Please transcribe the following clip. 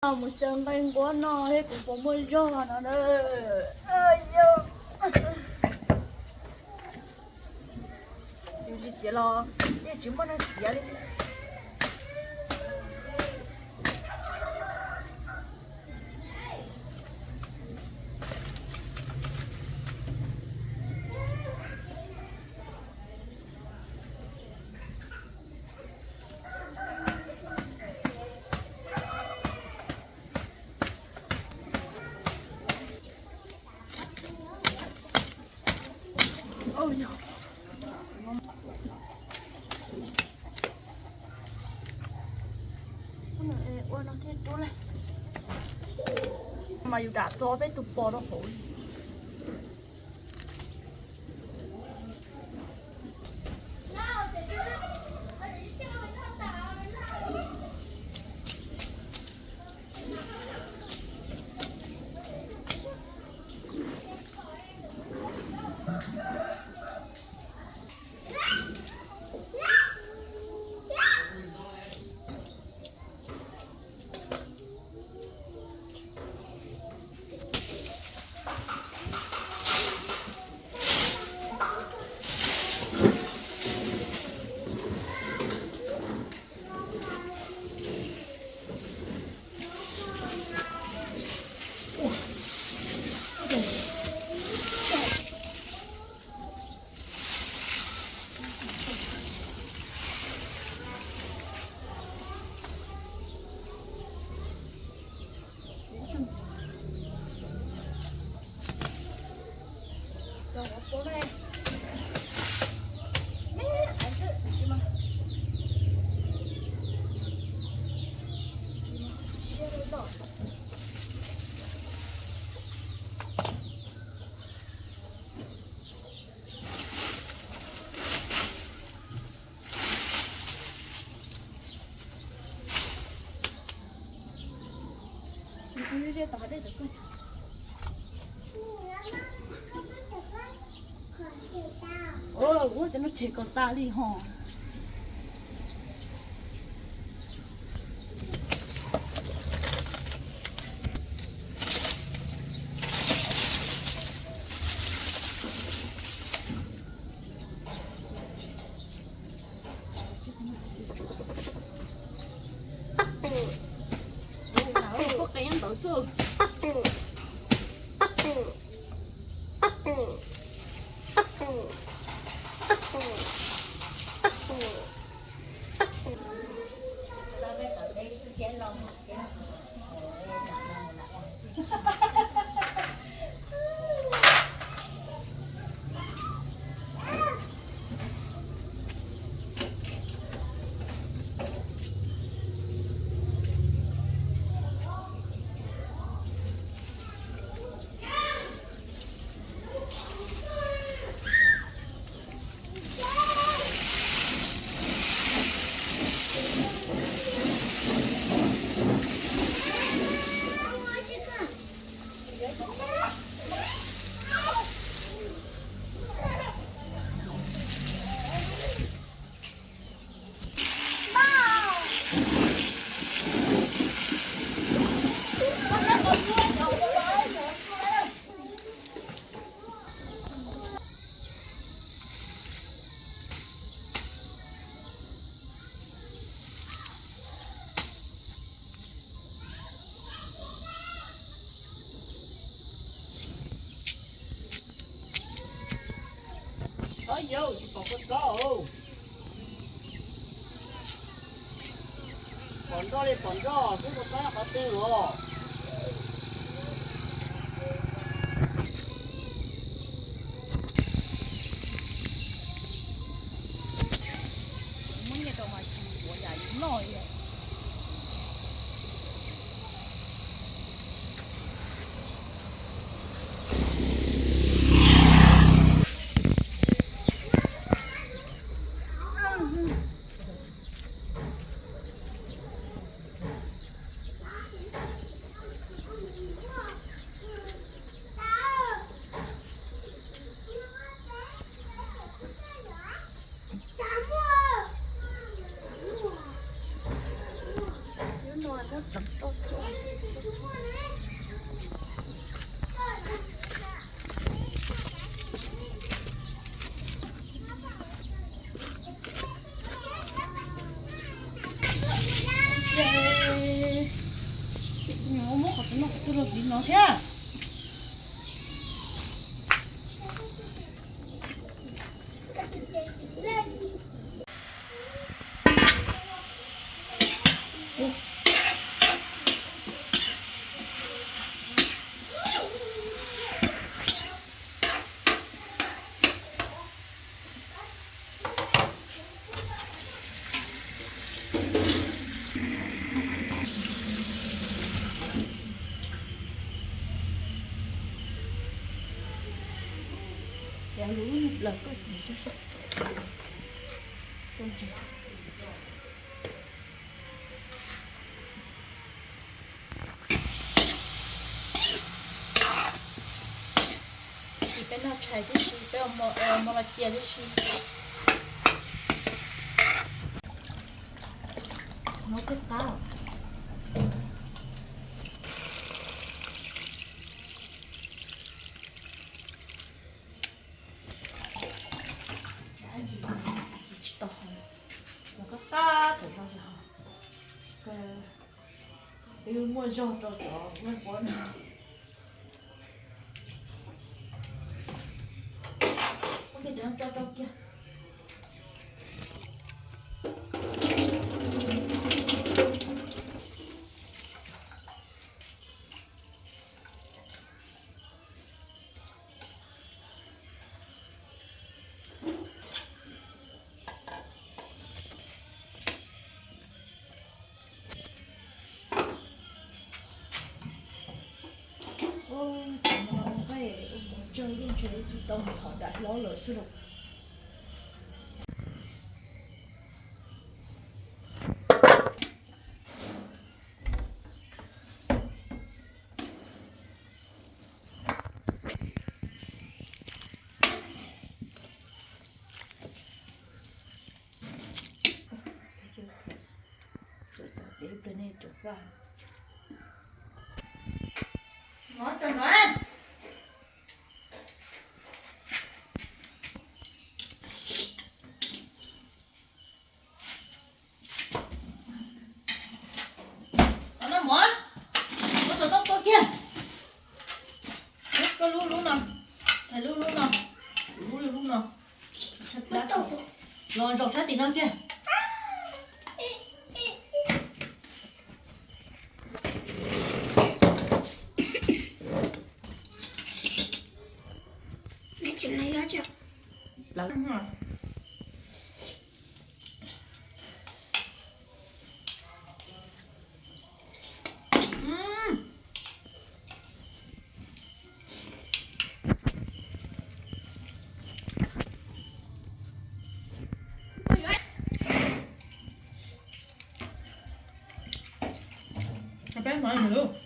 Mus xyaw nqaij nquab no thiab kuv puas muaj zog no na. Yus tsis txiav los yeej tsis muaj neeg txiav li. Ua no thiaj rub lawm. Mas yus dam txog peb tus pos rau hauv. Ua cov no tseg kom tas li ho. Puab qe nyob ntawd xwb. Yauv, tsis pom kua txob. Pom nroj li pom nroj, twb kua txob qhov twg los. Muab nyiaj rau mas tsis ua yam yus noj li. Li no thiab. Ces peb noj tshais tib si, peb ua mov los cia tib si. Nov twb qab. Tsis tau, qab qab tawm zog zog. Peb muaj zog rau cov nqaij pob no. Ua kiag cov no tso rau kiag. Ua, cov no nqaij ua mov tsawg yeej ntshe tsis tau thom dam hlob lawm xwb los. Mov tso no. Noj mov, muab xov tooj tua kiag. Koj lub lub no, txhais lub lub no, kuv lub lub no. Los zaum sab tim no kiag. Peb mov lwm.